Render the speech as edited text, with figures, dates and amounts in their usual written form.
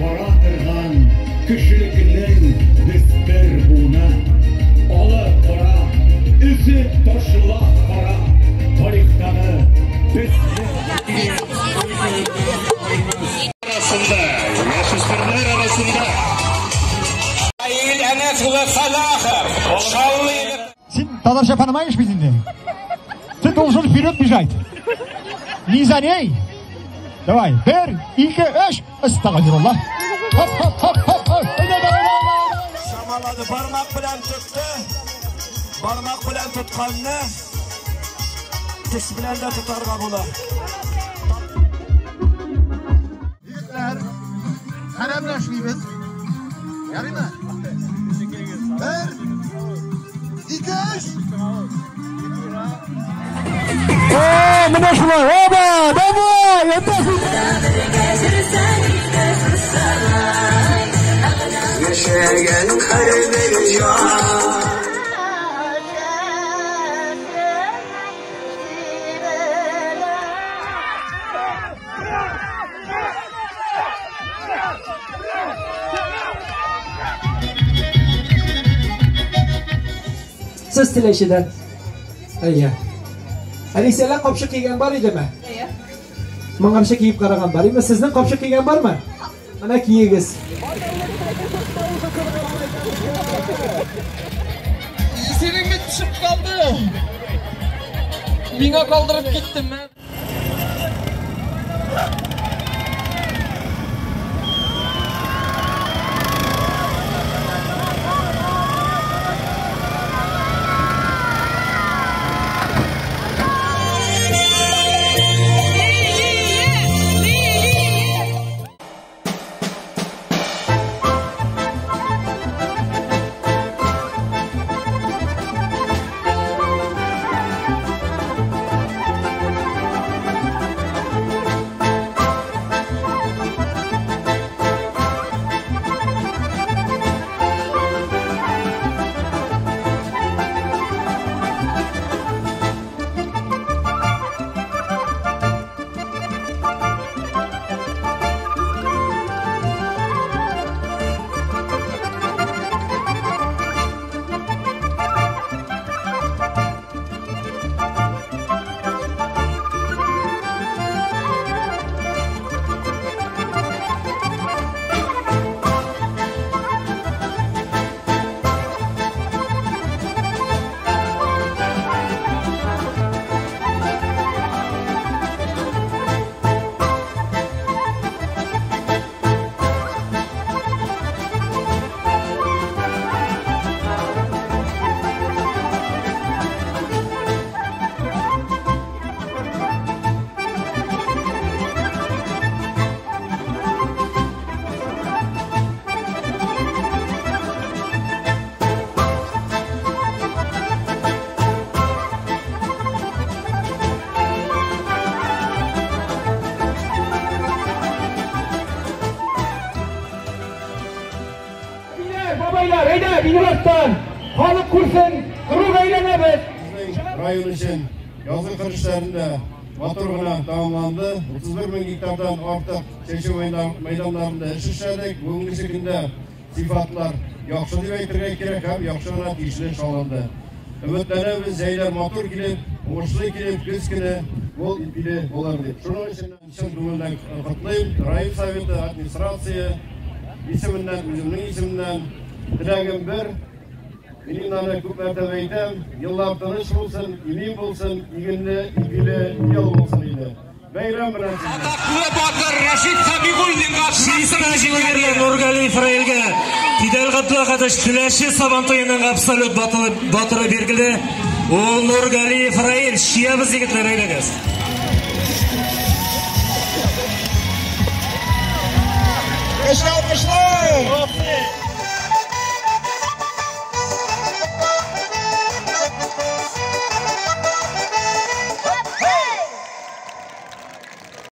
бара торган кешелекнең бер буыны. Алып кара, өзеп ташлап кара, тарихтагы безнең арасында, яшүсмерләр арасында. Раил Әнәс улы Салахов, Шаллы. Син татарча понимаешь бит инде? Ты должен вперед бежать. Не за ней. Давай, бер, ике, өч. Астагфирулла. Хоп, хоп, хоп, хоп, хоп. Әйдә, давай, давай, давай. Шамалады, бармак белән тотты. Бармак белән тотканны теш белән дә тотарга була. Егетләр, хәрәмләшмибез. Ярыймы? Бер, ике, өч. О, менә шулай. Оба, давай, это Яшәгән һәрбер җан. Сез Теләчедән. Әйе. Алисәләр капчык кигән бар идеме? Әйе. Моңарчы киеп караган бар име? Сезнең капчык кигән бармы? Менә киегез. Синең бит төшеп калды. Миңа калдырып киттем. Бабайлар, әйдә, Минрастан. Халык күрсен, круг әйләнәбез. Безнең район өчен язгы кыр эшләрендә матур гына тәмамланды. 31 мең гектардан артык чәчү мәйданнарында эш эшләдек. Бүгенге көндә сыйфатлар яхшы дип әйтергә кирәк һәм яхшы гына тиешле эш алынды. Өметләнәбез, җәйләр матур килеп, уңышлы килеп, көз көне мул ипиле булыр дип. Шуның өчен чын күңелдән котлыйм. Район советы, администрация исеменнән, үземнең исемнән теләгем бер. Мин аны күп мәртәбә әйтәм, еллар тыныч булсын, имин булсын, игенле, ипиле ел булсын иде. Бәйрәм белән сезне! Атаклы батыр Рәшит Сабигуллинга Чиста җиңүләргә Нургалиев Раилгә Фидәл Габдуллахатович Теләче Сабантуеның абсолют батыры билгеле. Ул Нургалиев Раил. Чиябез, егетләр, әйдәгез.